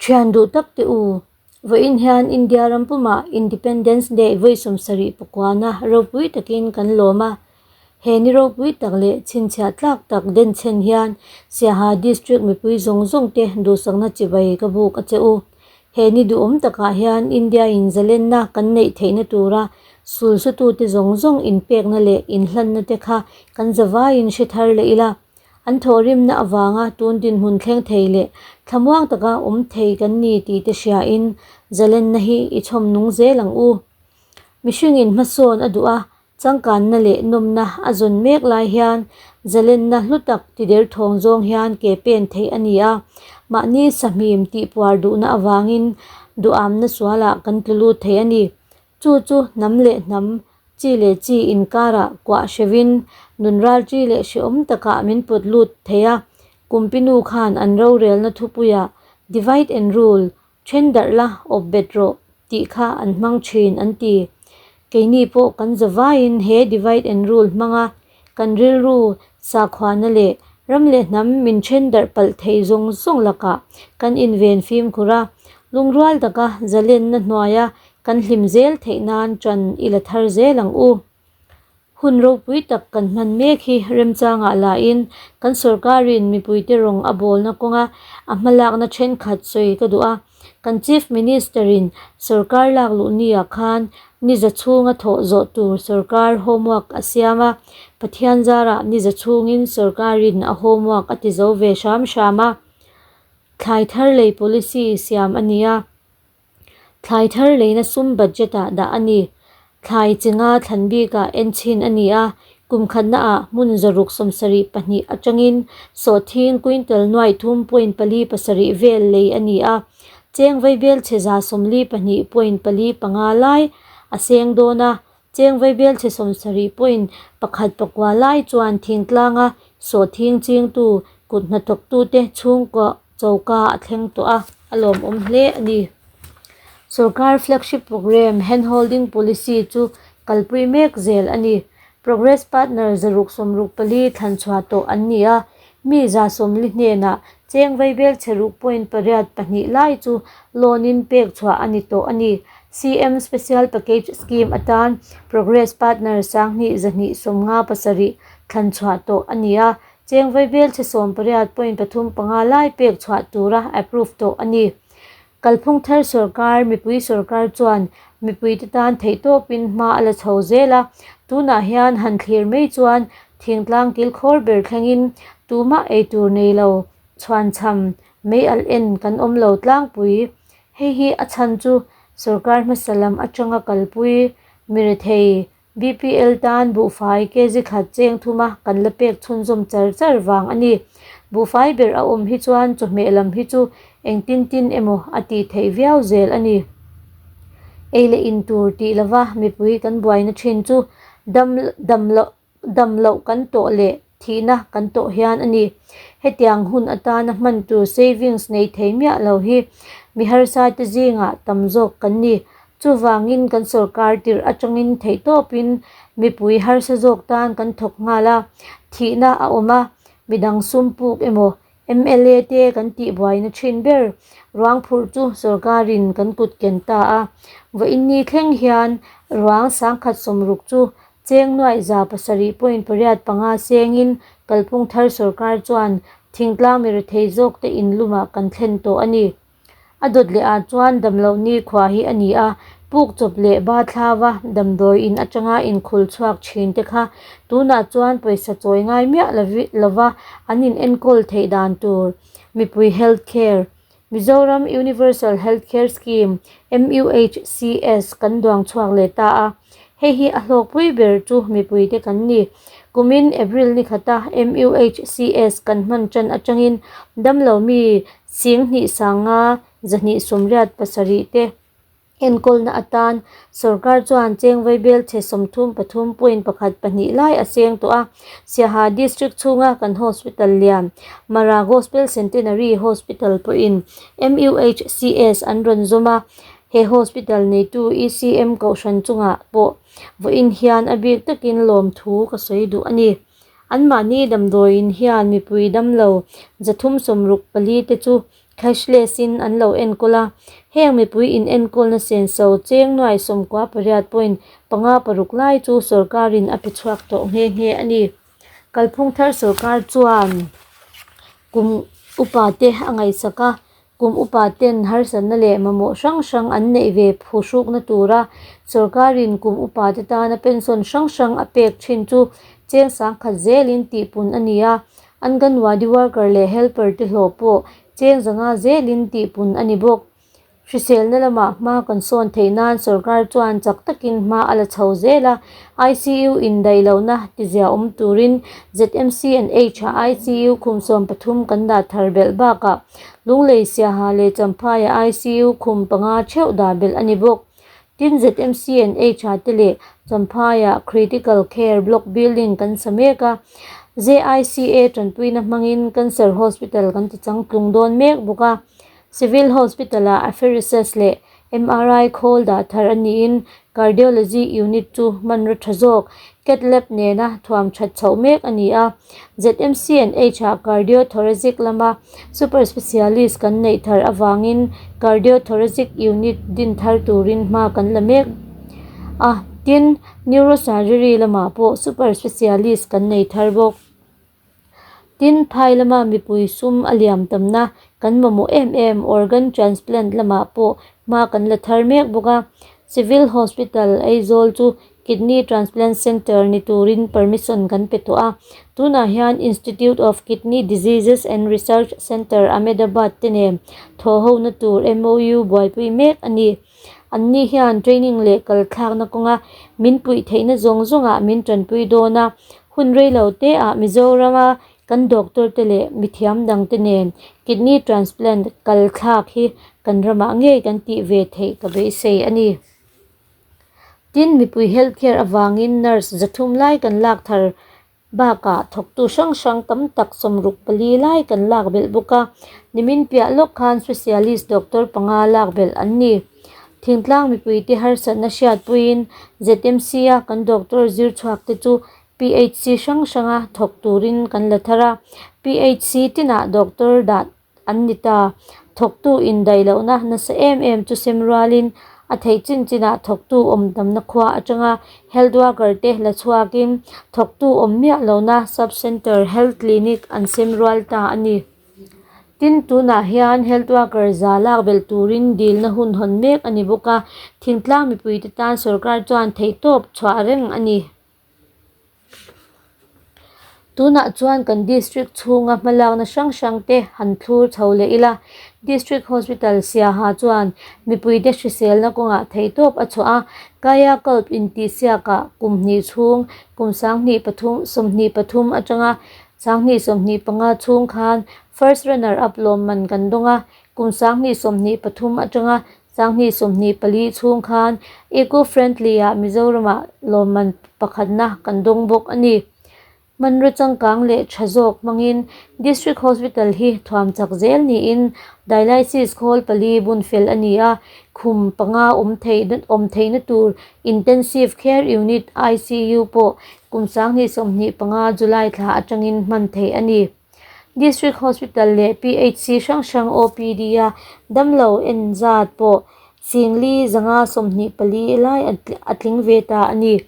Thian duh tak te u, vawiin hian India ram pumah Independence Day vawi 79 na ropui takin kan lawm a. He ni ropui tak leh chhinchhiah tlak tak denchhen hian Siaha District mipui zawng zawng te duhsakna chibai ka buk a che u. He ni duhawm takah hian India in zalenna kan neih theihna tura sulsutute zawng zawng inpekna leh inhlanna te kha kan zavaiin hre thar leh ila. An thawhrimna avanga tun dinhmun thleng thei leh thlamuang taka awm thei kan ni tih te hriain zalenna hi i chhawm nung zel ang u. Mihringin hmasawn a duh a, changkanna leh nawmna a zawn mek lai hian zalenna hlu tak tider thawng zawng hian ke pen theih a ni a. Mahni sahmim tihpuar duhna avangin duhamna sualah kan tlu lut thei a ni. Chu chu hnam leh hnam, chi leh chi inkarah kuah hrevin nun ralṭi leh hrehawm takah min pawt lut thei a. Kumpinu khan an rorelna thupuiah Divide and Rule, Then darh la, awp bet rawh, tih kha an hmang thin an ti. Keini pawh kan zavaiin he Divide and Rule hmanga kan rilru sakhuana leh ram leh hnam min then darh palh thei zawng zawng lakah kan inven fimkhur a, lungrual taka zalenna hnuaia kan hlim zel theih nan ṭan i la thar zel ang u. Hun ropui tak kan hman mek hi remchangah lahin kan sorkarin mipuite rawng a bawlna kawnga a hmalakna thenkhat sawi ka duh a. Kan Chief Minister-in sorkar lak luh niah khan ni za chhunga thawh zawh tur sorkar homework a siam a, Pathian zarah ni za chhungin sorkarin a homework a ti zo ve hram hram a. Thlai thar lei policy siam a ni a. Thlai thar leina sum budget ah dah a ni. Thlai chi nga thlan bikah en chhin a ni a, kum khatnaah hmun 672 atangin sawhthing quintal 3.47 vel lei a ni a, cheng vaibel chhe 42.45 lai a seng dawn a, cheng vaibel chhe 70.19 lai chuan thingtlanga sawhthing chingtu kut hnathawktute chhungkaw Choka a thleng tawh a, a lawmawm hle a ni. Sorkar flagship programme Handholding Policy chu kalpui mek zel a ni. Progress Partner 664 thlan chhuah tawh an ni a, mi 140 hnenah cheng vaibel chhe ruk point pariat pahnih lai chu loan in pek chhuah a ni tawh a ni. CM Special Package Scheme atan Progress Partner 2257 thlan chhuah tawh a ni a, Cheng vaibel chhe 18.35 lai pek chhuah tura approve tawh a ni. Kalphung thar sorkar, mipui sorkar chuan mipuite tan theihtawpin hma a la chho zel a, tunah hian han thlir mai chuan thingtlang kilkhawr ber thlengin tumah eitur nei lo chhuanchham mei alh en kan awm lo tlangpui. Hei hi a chhan chu sorkar hmasa lam atanga kalpui mirethei BPL tan buhfai kg khat cheng thuma kan la pek chhunzawm char char vang a ni. Buhfai ber a awm hi chuan chawhmeh lam hi chu engtin tin emaw a tih theih viau zel a ni. Ei leh in tur tih lova mipui kan buaina thin chu dam dam loh dam loh kan tawh leh thihna kan tawh hian a ni. Hetiang hun atana hman tur savings nei thei miah lo hi mi harsa te zingah tam zawk kan ni. Chuvangin kan sorkar tirh atangin theihtawpin mipui harsa zawk tan kan thawk nghal a, thihna a awm a, midang sum puk emaw mla te kan tihbuaina thin ber ruang phurh chu sorkarin kan kut ken ta a. Vawiinni thleng hian ruang 160 chu Cheng nuaih 7.85 sengin kalphung thar sorkar chuan thingtlang mirethei zawkte inlumah kan thlen tawh a ni. A dawt leh ah chuan damloh nikhua hi a ni a, puk chawp leh ba thlava damdawi in atanga inkhul chhuak thin te kha tunah chuan pawisa chawi ngai miah lova an in enkawl theih dan tur mipui health care Mizoram Universal Health Care Scheme, MUHCS, kan duang chhuak leh ta a. Hei hi a hlawkpui ber chu mipuite kan ni. Kumin April ni khata MUHCS kan hman tan atangin damlo mi 2500 287 te Enkawlna atan sorkar chuan cheng vaibel chhe 33.12 lai a seng tawh a. Siaha District chhunga kan hospital lian Mara Gospel Centenary Hospital pawhin MUHCS an rawn zawm a. He hospital neitu ECM Kohhran chungah pawh vawiin hian a bik takin lawmthu ka sawi duh a ni. Anmahni damdawiin hian mipui damlo 364 te chu. cashless in an lo enkawl a. Heng mipui inenkawlna senso cheng nuai 98 point panga paruk lai chu sorkarin a pe chhuak tawh nghe nghe a ni. Kalphung thar sorkar chuan kum upa te a ngaihsak a, kum upa ten harsatna leh mamawh hrang hrang an neih ve phuhrukna tura sorkarin kum upa te tana pension hrang hrang a pek thin chu cheng sangkhat zelin tihpun a ni a, Anganwadi worker leh helper te hlawh pawh cheng zanga zelin tihpun a ni bawk. Hriselna lamah hma kan sawn theih nan sorkar chuan chak takin hma a la chho zel a, ICU indaih lohna tizia awm turin ZMC and H-ah ICU khum 13 kan dah thar belh bakah Lunglei Siaha leh Champhaiah ICU khum panga theuh dah belh a ni bawk. Tin, ZMC and H-ah te leh Champhaiah Critical Care Block Building kan sa mek a, JICA tanpuina hmangin Cancer Hospital kan ti changtlung dawn mek bawk a. Civil Hospital-ah apheresis leh MRI khawl dah thar a niin Cardiology Unit chu hmanraw tha zawk Cath Lab nena thuam that chhoh mek a ni a. ZMC and H-ah Cardiothoracic lama Super Specialist kan neih thar avangin Cardiothoracic Unit din thar turin hma kan la mek a, tin, Neurosurgery lamah pawh Super Specialist kan nei thar bawk. Tin, phai lama mipui sum a liam tamna kan mamawh em em organ transplant lamah pawh hma kan la thar mek bawk a. Civil Hospital Aizawl chu Kidney Transplant Centre ni turin permission kan pe tawh a. Tunah hian Institute of Kidney Diseases and Research Centre Ahmedabad te nen thawhhona tur MOU buaipui mek a ni. Anni hian training leh kal thlakna kawnga min puih theihna zawng zawngah min tanpui dawn a, hun rei lo te ah Mizorama kan doctor te leh mithiam dang te nen kidney transplant kal thlak hi kan ramah ngei kan tih ve theih ka beisei a ni. Tin, mipui health care avangin nurse 300 lai kan lak thar Bakah thawktu hrang hrang tam tak 64 lai kan lak belh bawk a, nimin piah lawk khan specialist doctor panga lak belh an ni. Thingtlang mipuite harsatna hriatpuiin ZMC-a kan doctor zir chhuak te chu PHC hrang hranga thawk turin kan la thar a, PHC tinah doctor dah an ni ta. Thawktu indaih lohna nasa em em chu sem rualin a theih chin chinah thawktu awm tamna khua atanga health worker te la chhuakin thawktu awm miah lohna sub centre health clinic an sem rual ta a ni. Tin, tunah hian health worker za lak belh turin dilna hun hawn mek a ni bawk a, thingtlang mipuite tan sorkar chuan theihtawp chhuah reng a ni. Tunah chuan kan district chhunga hmalakna hrang hrang te han thlur chho leh ila. District Hospital Siaha chuan mipuite hriselna kawngah theihtawp a chhuah a, Kayakalp intihsiakah kum hnih chhung kum 2023 23 atanga 2025 chhung khan First Runner Up lawmman kan dawng a, kum 2023 atanga 2024 chhung khan Eco Friendly ah Mizoramah lawmman pakhatna kan dawng bawk a ni. Hmanraw changkang leh tha zawk hmangin District Hospital hi thuam chak zel niin Dialysis khawl pali bun fel a ni a, khum panga awm theih awm theihna tur Intensive Care Unit, ICU, pawh kum 2025 July thla atangin hman theih a ni. District Hospital leh PHC hrang hrang OPD-a damlo en zat pawh 4524 lai a tling ve ta a ni.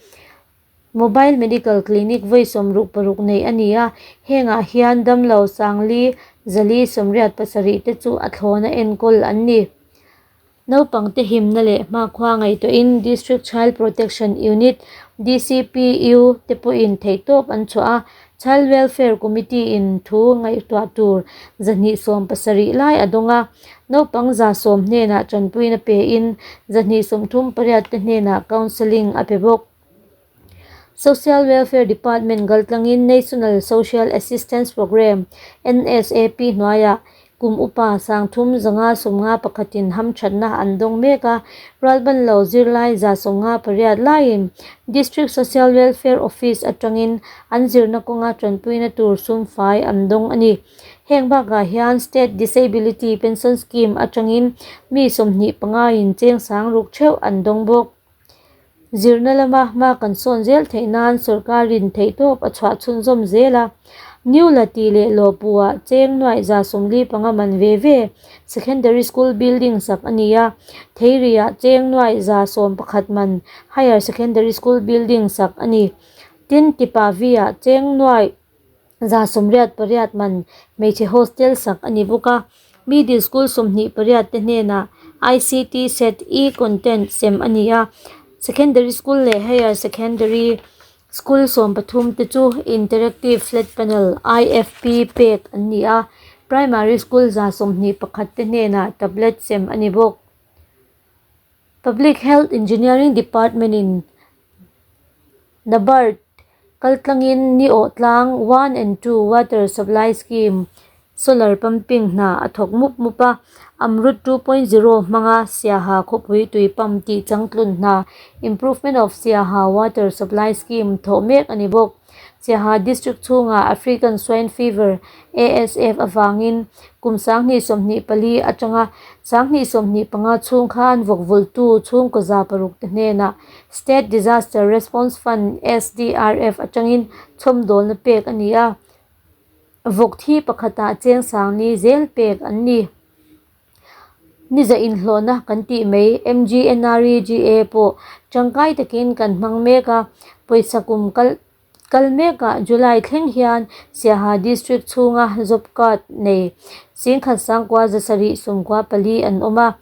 Mobile Medical Clinic vawi 66 neih a ni a, hengah hian damlo 5487 te chu a thlawna enkawl an ni. Naupangte himna leh hmakhua ngaihtuahin District Child Protection Unit, DCPU, te pawhin theihtawp an chhuah a, Child Welfare Committee-in thu ngaihtuah tur 270 lai a dawng a, naupang 110 hnenah tanpuina pein 238 te hnenah counselling a pe bawk. Social Welfare Department kaltlangin National Social Assistance Programme, NSAP, hnuaiah kum upa 3551 in hamthatna an dawng mek a, rualban lo zirlai 158 laiin District Social Welfare Office atangin an zirna kawnga tanpuina tur sum fai an dawng a ni. Heng bakah hian State Disability Pension Scheme atangin mi 25 in cheng 6000 theuh an dawng bawk. Zirna lama hma kan sawn zel theih nan sorkarin theihtawp a chhuah chhunzawm zel a. New Lati leh Lawpuah cheng nuaih 145 man ve ve Secondary School building sak a ni a, Theiriah cheng nuaih 111 man Higher Secondary School building sak a ni. Tin, Tipavi-ah cheng nuaih 188 man hmeichhe hostel sak a ni bawk a. Middle School 28 te hnenah ICT set e-content sem a ni a, Secondary School leh Higher Secondary School 13 te chu Interactive Flat Panel, IFP, pek an ni a, Primary School 121 te hnenah tablet sem a ni bawk. Public Health Engineering Department-in NABARD kaltlangin Niawh tlang one and two water supply scheme solar pumping hna a thawk mup mup a, Amrut 2.0 hmanga Siaha khawpui tui pump tih changtlun hna Improvement of Siaha Water Supply Scheme thawh mek a ni bawk. Siaha District chhungah African Swine Fever, ASF, avangin kum 2024 atanga 2025 chhung khan vawkvultu chhungkaw 600 te hnenah State Disaster Response Fund, SDRF, atangin chhawmdawlna pek a ni a, vawk thi pakhatah cheng sangni zel pek an ni. Ni za inhlawhna kan tih mai MGNREGA pawh tangkai takin kan hmang mek a, pawisa kum kal kal mekah July thleng hian Siaha District chhunga job card nei 19,794 an awm a,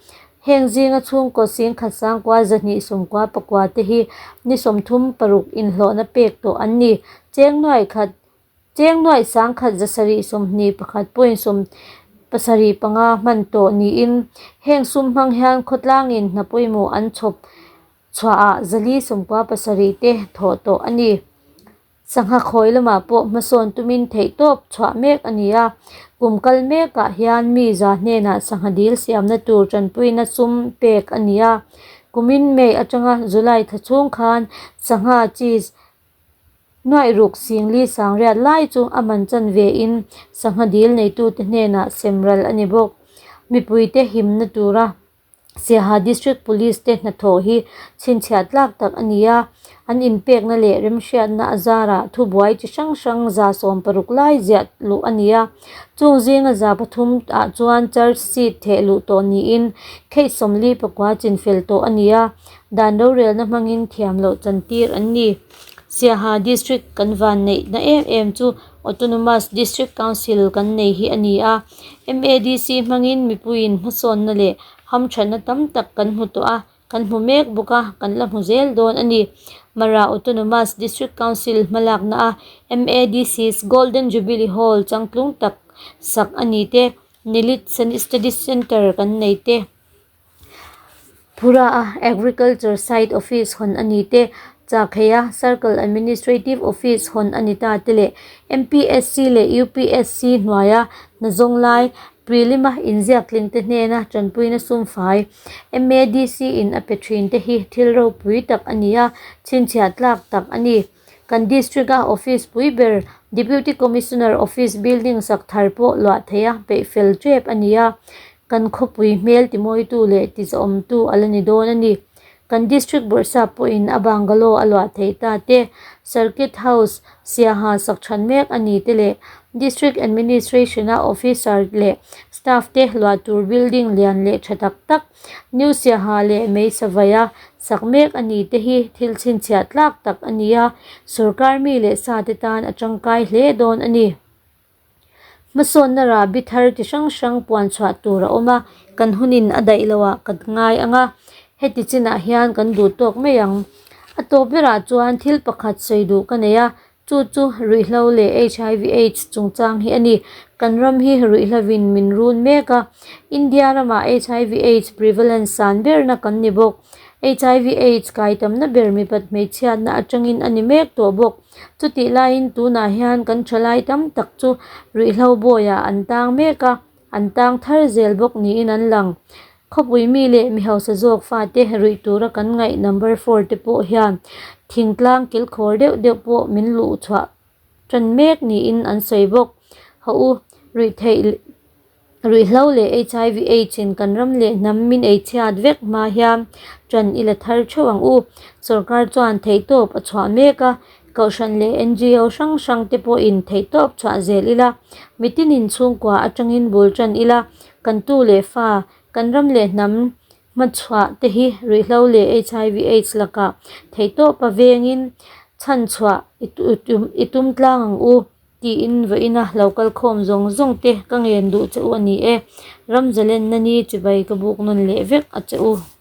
heng zinga chhungkaw 19,299 te hi ni 36 inhlawhna pek tawh an ni. Cheng nuai khat Cheng nuaih 1,721 point 75 hman tawh niin heng sum hmang hian khawtlangin hna pawimawh an chhawp chhuahah 497 te thawh tawh a ni. Sangha khawi lamah pawh hmasawn tumin theihtawp chhuah mek a ni a, kum kal mekah hian mi za hnenah sangha dil siamna tur tanpuina sum pek a ni a. Kumin May atanga July thla chhung khan sangha cheese Nuaih ruk singli sangriat lai chu a man chan vein sangha dil neitute hnenah sem ral a ni bawk. Mipuite himna tura Siaha District Police te hnathawh hi chhinchhiah tlak tak a ni a, an inpekna leh remhriatna a zarah thubuai chi hrang hrang 60 lai ziah luh a ni a. Chung zinga 300 ah chuan charge sheet theh luh tawh niin case 49 chinfel tawh a ni a. Dan rorelna hmangin thiam loh chantir an ni. Siaha District kan van neihna em em chu Autonomous District Council kan nei hi a ni a. MADC hmangin mipuiin hmasawnna leh hamthatna tam tak kan hmu tawh a, kan hmu mek bawk a, kan la hmu zel dawn a ni. Mara Autonomous District Council hmalakna a MADC's Golden Jubilee Hall changtlung tak sak a ni te, Nilit Study Centre kan nei te. Phura a Agriculture Site Office hawn a ni te, Chakheia Circle Administrative Office hawn a ni ta te leh MPSC leh UPSC hnuaia hnazawng lai Prelim-a inziak tling te hnena tanpuina sumfai MADC in a pe thin te hi thil ropui tak a ni a, chhinchhiah tlak tak a ni. Kan District-a Office pui ber Deputy Commissioner Office building sak thar pawh luah theia peih fel tep a ni a. Kan khawpui hmel timawitu leh tizawmtu a la ni dawn a ni. Kan District Bawrhsap pawhin a bungalow a luah theih ta te, Circuit House Siaha sak than mek a ni te leh District Administration-a Officer leh Staff te luah tur building lian leh tha tak tak New Siaha leh Meisavaia sak mek a ni te hi thil chhinchhiah tlak tak a ni a, sorkar mi leh sa te tan a tangkai hle dawn a ni. Hmasawnna rahbi thar chi hrang hrang puan chhuah tur a awm a, kan hunin a daih loh ah kan ngai ang a, heti chinah hian kan duh tawk mai ang. A tawp berah chuan thil pakhat sawi duh ka nei a, chu chu ruihhlo leh HIV aids chungchang hi a ni. Kan ram hi ruihhlovin min run mek a, India ramah HIV aids prevalence san berna kan ni bawk. HIV aids kai tamna ber mipat hmeichhiatna atangin a ni mek tawh bawk. Chutih laiin tunah hian kan thalai tam tak chu ruihhlo bawiah an tang mek a, an tang thar zel bawk niin an lang. Khawpui mi leh mi hausa zawk fate ruih tura kan ngaih number four te pawh hian thingtlang kilkhawr deuh deuh pawh min luh chhuah tan mek niin an sawi bawk. Haw u, ruihtheih. Ruihhlo leh HIV Aids in kan ram leh hnam min ei chhiat vek hma hian ṭan i la thar theuh ang u. Sorkar chuan theihtawp a chhuah mek a, Kohhran leh ngo hrang hrang te pawhin theihtawp chhuah zel ila, mitinin chhungkua atangin bul tan ila, kan tu leh fa, kan ram leh hnam hmachhuah te hi ruihhlo leh hiv aids lakah theihtawpa vengin chhanchhuah i tum tlang ang u tiin vawiina lo kal khawm zawng zawng te ka ngen duh che u a ni e. Ram zalenna ni chibai ka buk nawn leh vek a che u.